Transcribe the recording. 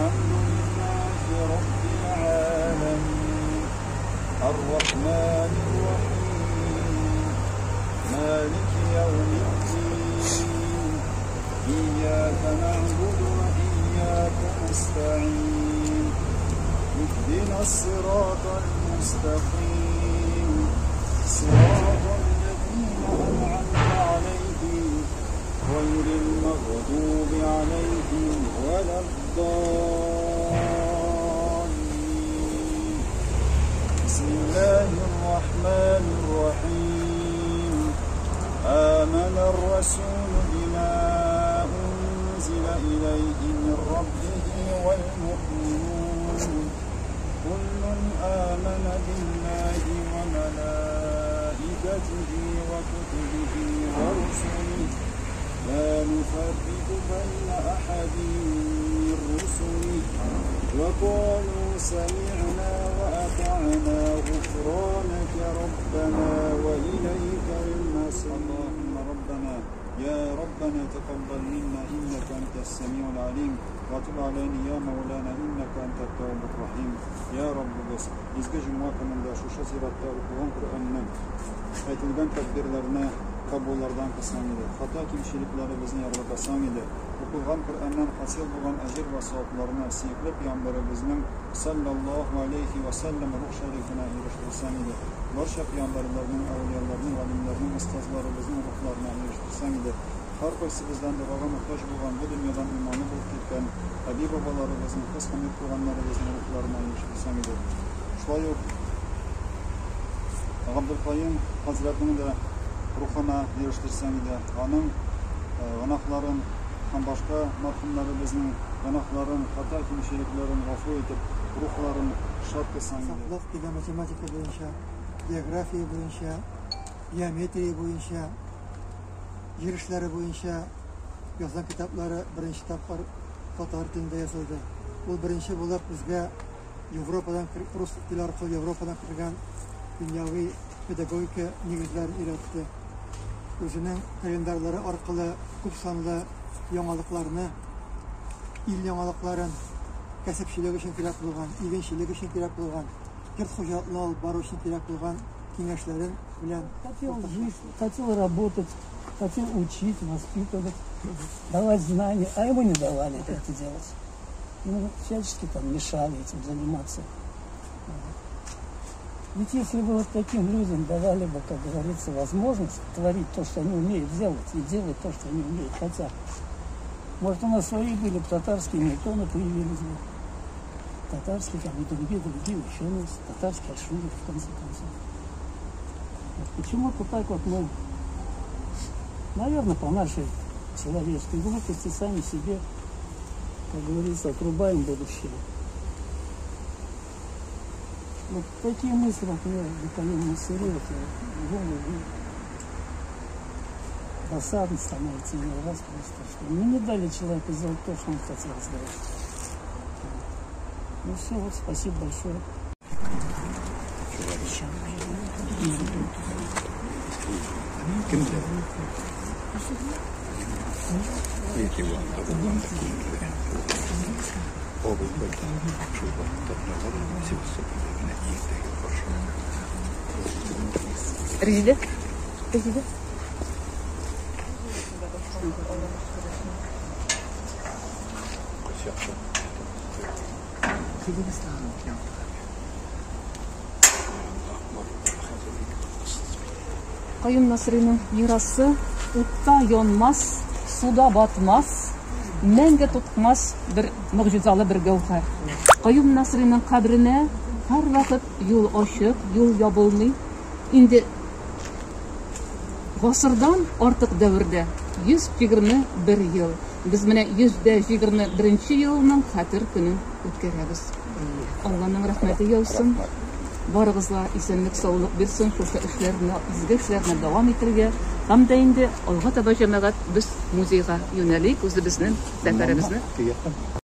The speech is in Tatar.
الحمد لله رب العالمين الرحمن الرحيم مالك يوم الدين إياك نعبد وإياك نستعين اهدنا الصراط المستقيم صراط الذين أنعمت عليهم غير المغضوب عليهم ولا الضالين. بسم الله الرحمن الرحيم. آمن الرسول بما أنزل إليه من ربه والمؤمنون كل آمن بالله وملائكته وكتبه ورسله لا نفرق بين أحد من رسله وقالوا سمعنا وأطعنا غفرانك ربنا وإليك المصير. اللهم ربنا يا ربنا تقبل منا إنك أنت السميع العليم وتب علينا يا مولانا إنك أنت التواب الرحيم. Ya Rabbimiz, изге җомга көнендә шушы зиратта укылган Коръәнне, әйтелгән тәкбирләрне кабуллардан кылсаң иде, хата кимчелекләребезне ярлыкасаң иде, укылган Коръәннән хасил булган әҗер вә савапларны сөекле пәйгамбәребезнең саллаллаһу алейхи вә сәлләм рух шәрифенә ирештерсәң иде, барча пәйгамбәрләрнең, әүлияларның, галимнәрнең, остазларыбызның рухларына ирештерсәң иде, һәркайсыбыздан догага мохтаҗ булган бу дөньядан иманы булып киткән әби-бабаларыбызның, кыз һәм ир туганнарыбызның рухларына ирештерсәң иде. Шулай ук Габделкаюм хәзрәтнең дә рухына ирештерсәң иде, аның гөнаһларын һәм башка мәрхүмнәребезнең гөнаһларын, хата кимчелекләрен гафу итеп, рухларын шат кылсаң иде. Саклык дигән математика буенча, география буенча, геометрия буенча, җир эшләре буенча язган китаплары беренче тапкыр татар телендә язылды. Ул беренче булып безгә Европадан, рус теле аркылы Европадан кергән дөньяви педагогика нигезләрен өйрәтте. Үзенең календарьлары аркылы күп санлы яңалыкларны, ил яңалыкларын, кәсепчелек өчен кирәк булган, игенчелек өчен кирәк булган, йорт хуҗалыгын алып бару өчен кирәк булган киңәшләрен белән Хотел уртаклашты. жить, хотел работать, хотел учить, воспитывать, давать знания, а ему не давали это делать. Ему всячески там мешали этим заниматься. Ведь если бы вот таким людям давали бы, как говорится, возможность творить то, что они умеют делать, и делать то, что они умеют, хотят. Может, у нас свои были бы татарские Ньютоны появились бы. Татарские там и другие, другие ученые, татарские Ашуры, в конце концов. Вот почему-то так вот мы, наверное, по нашей человеческой глупости сами себе, как говорится, отрубаем будущее. Вот такие мысли вот мне Михаил Насырев, я думаю, досадно становится иной раз просто, что мне не дали человеку сделать то, что он хотел сделать. Ну все, вот спасибо большое. Резидә? Резидә? Каюм Насыйриның мирасы утта янмас, суда батмас, мәңге тотмас бер могҗизалы бер гәүһәр. Каюм Насыйриның каберенә һәрвакыт юл ачык, юл ябылмый. Инде гасырдан артык дәвердә 121 ел. Без менә 121 елның хәтер көнен үткәрәбез. Алланың рәхмәте яусын. Барыгызга исәнлек, саулык бирсен, шушы эшләрне, изге эшләрне дәвам итәргә. Һәм дә инде алга таба җәмәгать без музейга юнәлик, үзебезнең сәфәребезне.